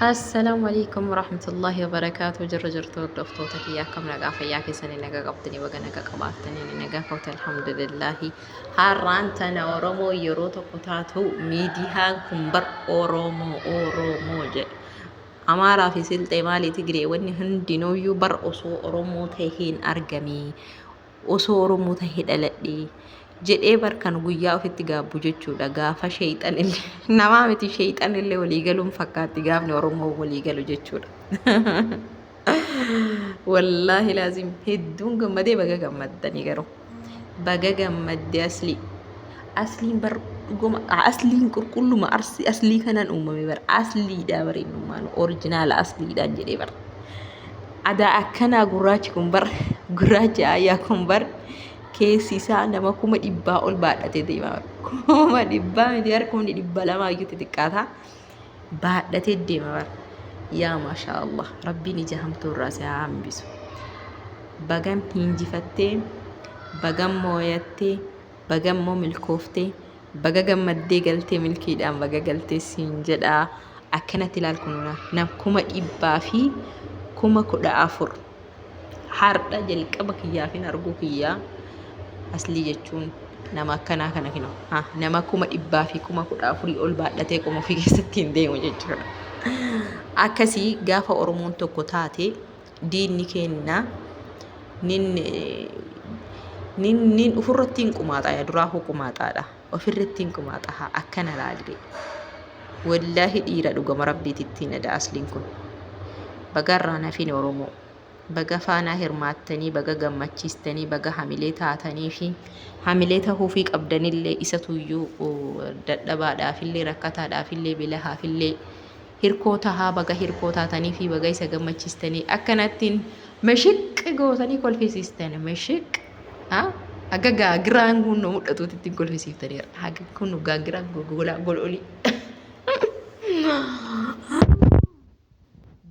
Assalaamu alaikum warahmatullahi wabarakaatuh. Jirra jirtu hordoftoota kiyya, akkam nagaa fayyaa keessanii? Nagaa qabdanii? Baga nagaa qabaattanii. Ani nagaa kooti, alhamdulillahi. Har'aan tana Oromoo yeroo tokko taatu, miidiyaan kun bar Oromoo Oromoo jedha. Amaaraa fi Silxee maalii Tigree wanni hundinuuyyuu bar osoo Oromoo taheen argame, osoo Oromoo tahee dhaladhee jedhee bar kan guyyaa ofitti gaabbu jechuudha. Gaafa sheeyxanillee namaa miti, sheeyxanillee walii galuun fakkaatti gaafni Oromoo walii galu jechuudha. Wallaahi laazim hedduun gammadee. Baga gammaddanii garuu. Baga gammadde Aslii. Asliin bar dhuguma asliin qulqulluma arsii aslii kanaan uumame bar, asliidha bar, innummaan original asliidhaan jedhee bar. Adaa akkanaa gurraachi kun bar, gurraachi aayyaa kun bar keessi isaa nama 100,000 ol baadhatee deema bar. 100,000 miti bar, 200,000 iyyuu xixiqqaata baadhatee deema bar. Yaa maashaa Allah, Rabbiin ija hamtuu irraa si haa hambisu. Bagan hinjifattee, bagan mooyattee, baga immoo milkooftee, baga gammaddee galtee, milkiidhaan baga galtee siin jedha. Akkanatti ilaal, kun nam 114,000 har'a jalqaba kiyyaafin arguu kiyyaa. Aslii jechuun nama akkanaa kana kino nama 114,000 ol baadhatee qoma ofii keessatti hin deemu jechuudha. Akkasii gaafa Oromoon tokko taate diinni keenna nin nin nin ofirratti hin qumaaxaa, yaa duraa hoo qumaaxaadha, ofirratti hin qumaaxaa. Akkana laalire, wallaahi dhiira dhugama rabbiititti hin ada asliin kun. Baga irraa nafin Oromoo, baga faanaa hirmaattanii, baga gammachiistanii, baga hamilee taatanii fi hamilee tahuufii qabdanillee isatuyyuu dadhabaadhaafillee, rakkataadhaafillee, belahaafillee hirkoo tahaa. Baga hirkoo taatanii fi baga isa gammachiistanii, akkanattiin mashiq gootanii kolfisiistan, mashiq haga gaagiraan kun nu mul'atuutti ittiin kolfisiiftanii, haga kun gaagiraan golgolaa gololii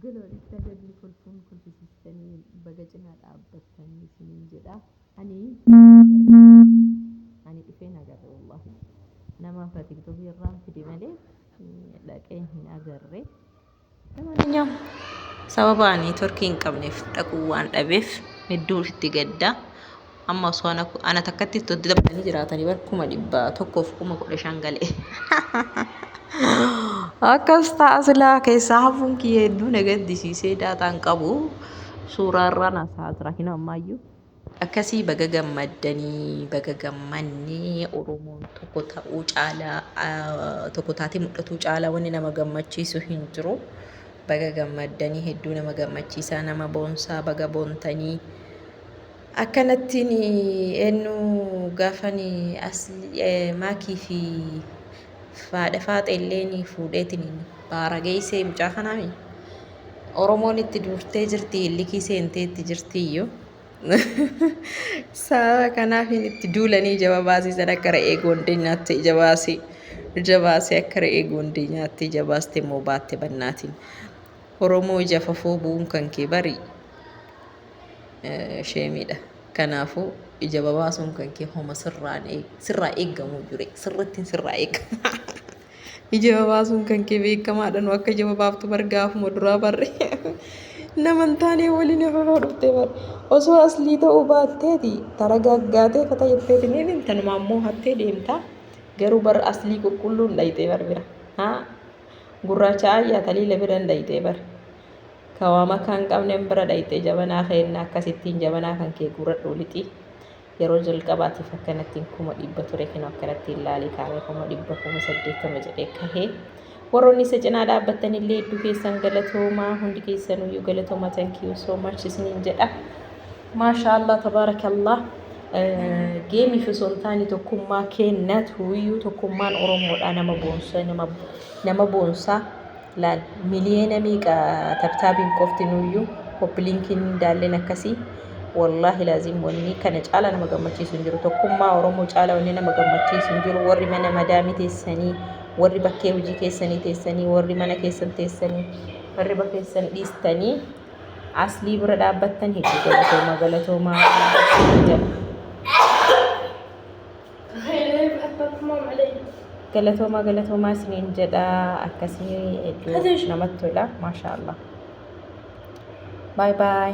gololitti haga kolfuun kolfisiistanii, baga cinaa dhaabbattanii isiniin jedha. Ani dhufeen agarre, wallahi nama fa TikTokii irraan fide malee dhaqee hin agarre. Lamaanyaam sababa ani networkii hin qabneef dhaquu waan dhabeef hedduu itti gadda. Amma osoo ana takkatti itti dabalanii jiraatanii bar 115,000 galee. Akkas ta'a silaa keessaa hafuun kiyya hedduu na gaddisiisee, daataan qabu suuraa irraan haasa'aa jira hin ammaayyuu. Akkasii baga gammaddanii, baga gammannee. Oromoon tokko ta'uu caalaa, tokko taatee mul'atuu caalaa wanni nama gammachiisu hin jiru. Baga gammaddanii, hedduu nama gammachiisaa, nama boonsaa, baga boontanii. Akkanattiin eenyu gaafani asli maakii fi faadha faaxee illeen fuudheetiin baara geessee mucaa kanaami. Oromoon itti duurtee jirti, likii seentee itti jirtiyyuu. Sababa kanaafin itti duulanii ija baasisan, akka re'ee goondee nyaatte ija baasee, ija baasee akka re'ee goondee nyaatte ija baaste immoo baatte bannaatiin. Oromoo ija fafoo bu'uun kan kee bari sheemiidha. Kanaafuu ija babaasuun kan kee homa sirraa eeggamuu jure, sirriitti sirraa eegama. Ija babaasuun kan kee beekamaadha, nu akka ija babaaftu bar gaafuma duraa barre. Nama hin taane waliin afafoo dhuftee bar. Osoo aslii ta'uu baatteeti taragaaggaatee fata jetteeti ni tanumaa immoo hattee deemta. Garuu bar aslii qulqulluun dhayxee bar bira. Haa gurraacha ayyaa taliila bira hin dhayxee bar. Kawaa makaa hin qabneen bira dhayxee jabanaa keenna akkasittiin jabanaa kan kee guuradhu lixii. Yeroo jalqabaatiif akkanattiin 100,000 ture, kinoo akkanattiin laalii kaamee 100,000 80,000 jedhee kahee. Warroonni isa cinaa dhaabbattan illee hedduu keessan galatoomaa, hundi keessanuyyuu galatoomaa, thank you so much isiniin jedha. Maashaa Allah, tabaarakallah. Geemiif osoo hin taane tokkummaa kennatuyyuu, tokkummaan Oromoodha nama boonsa, nama boonsaa. Laal, miliyeena meeqa tap tapiin qofti nuyyuu, copy linkiin daalleen akkasii. Wallaahi laazim wanni kana caala nama gammachiisu hin jiru. Tokkummaa Oromoo caala wanni nama gammachiisu hin jiru. Warri mana madaamii teessanii, warri bakkee hojii keessanii teessanii, warri mana keessan teessanii, warri bakka keessan dhiistanii aslii bira dhaabbattan hedduu galatooma, galatoomaa jedha. تخيل بحط الحمام علي. Galatoomaa galatoomaa isiniin jedha. Akkasii hedduu namatti tola. Maashaa Allah. Bye bye.